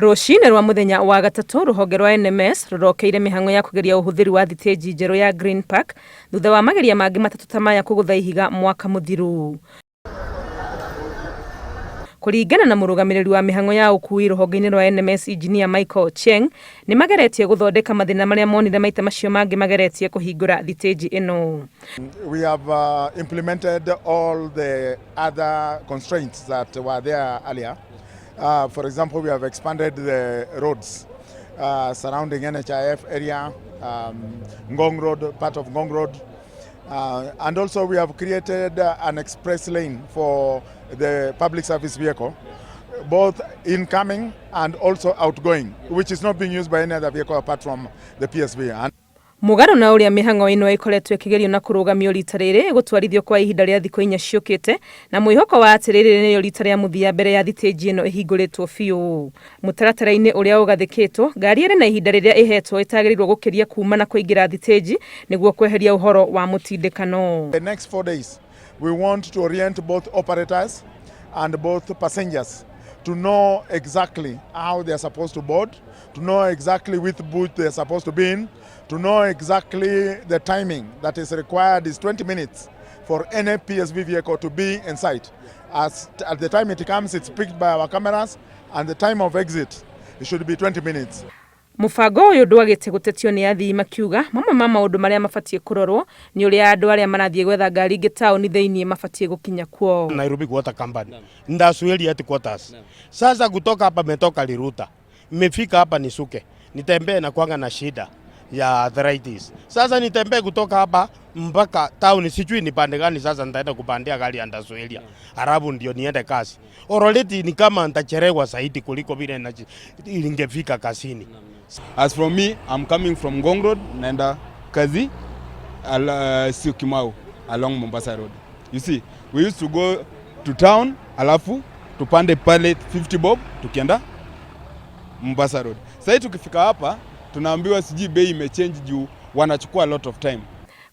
Rũcinĩ rwa mũthenya wa gatatũ, rũhonge rwa NMS rũrokeire mĩhang'o ya kũgeria ũhũthĩri wa thitĩnji njerũ ya Green Park thutha wa mageria mangĩ matatũ ta maya kũgũtha ihiga mwaka mũthiru. Kũringana na mũrũgamĩrĩri wa mĩhang'o ya ũkui rũhonge-inĩ rwa NMS Engineer Michael Ochieng, nĩ mageretie gũthondeka mathĩna marĩa monire maita macio mangĩ mageretie kũhingũra thitĩnji ĩno. We have implemented all the other constraints that were there earlier. For example, we have expanded the roads surrounding NHIF area, Ngong Road, part of Ngong Road. And also we have created an express lane for the public service vehicle, both incoming and also outgoing, which is not being used by any other vehicle apart from the PSV. And Mũgarũ na ũrĩa mĩhang'o ĩno ĩkoretwo ĩkĩgerio na kũrũgamio, rita rĩrĩ ĩgũtwarithio kwa ihinda rĩa thikũ 4 ciũkĩte, na mwĩhoko wa atĩ rĩrĩ nĩrĩo rita rĩa mũthia mbere ya thitĩnji ĩno ĩhingũrĩtwo biũ. Mũtaratara-inĩ ũrĩa ũgathĩkĩtwo, ngari ĩrĩ na ihinda rĩrĩa ĩhetwo ĩtagĩrĩirwo gũkĩria kuma na kũingĩra thitĩnji nĩguo kweheria ũhoro wa mũtindĩkano. The next 4 days, we want to orient both operators and both passengers to know exactly how they are supposed to board, to know exactly which booth they are supposed to be in, to know exactly the timing that is required is 20 minutes for any PSV vehicle to be in sight. As at the time it comes, it's picked by our cameras, and the time of exit, it should be 20 minutes. Mũbango ũyũ ndwagĩte gũtetio nĩ athii, makiuga mamwe ma maũndũ marĩa mabatiĩ kũrorwo nĩ ũrĩa andũ arĩa marathiĩ gwetha ngari ingĩ taũni thĩinĩ mabatiĩ gũkinya kuo. Nairobi Water Company, Ndasueli headquarters. Sasa kutoka hapa metoka Riruta, nimefika hapa nishuke nitembee na kwanga na shida ya arthritis. Sasa nitembee kutoka hapa mpaka town, sijui ni pande gani sasa nitaenda kupandia gari ya Ndasuelia, halafu ndio niende kazi. Already ni kama nitachelewa zaidi kuliko vile ningefika kazini. As for me, I'm coming from Ngong Road, naenda kazi Syokimau along Mombasa Road. You see, we used to go to town, alafu tupande pale 50 bob tukienda Mombasa Road. Sasa tukifika hapa tunaambiwa sijui bei imechange juu wanachukua a lot of time.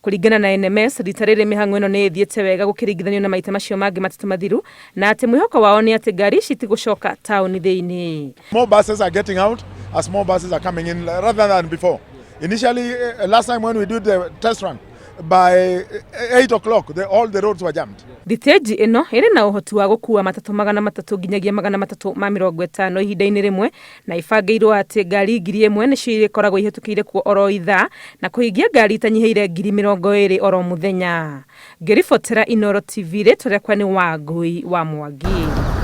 Kũringana na NMS, rita rĩrĩ mĩhang'o ĩno nĩ ĩthiĩte wega gũkĩringithanio na maita macio mangĩ matatũ mathiru, na atĩ mwĩhoko wao nĩ atĩ ngari ici itigũcoka taũni thĩinĩ. More buses are getting out as more buses are coming in rather than before. Initially, last time when we did the test run, by 8 o'clock, all the roads were jammed. Thitĩnji ĩno ĩrĩ na ũhoti wa gũkua matatũ 300 nginyagia 350 ihinda-inĩ rĩmwe, na ĩbangĩirwo atĩ ngari 1000 nĩcio irĩkoragwo ihĩtũkĩire kuo oro ithaa na kũhingia ngari itanyihĩire 20,000 oro mũthenya. Ngĩribotera Inooro TV, rĩtwa rĩakwa nĩ Wangui wa Mwangi.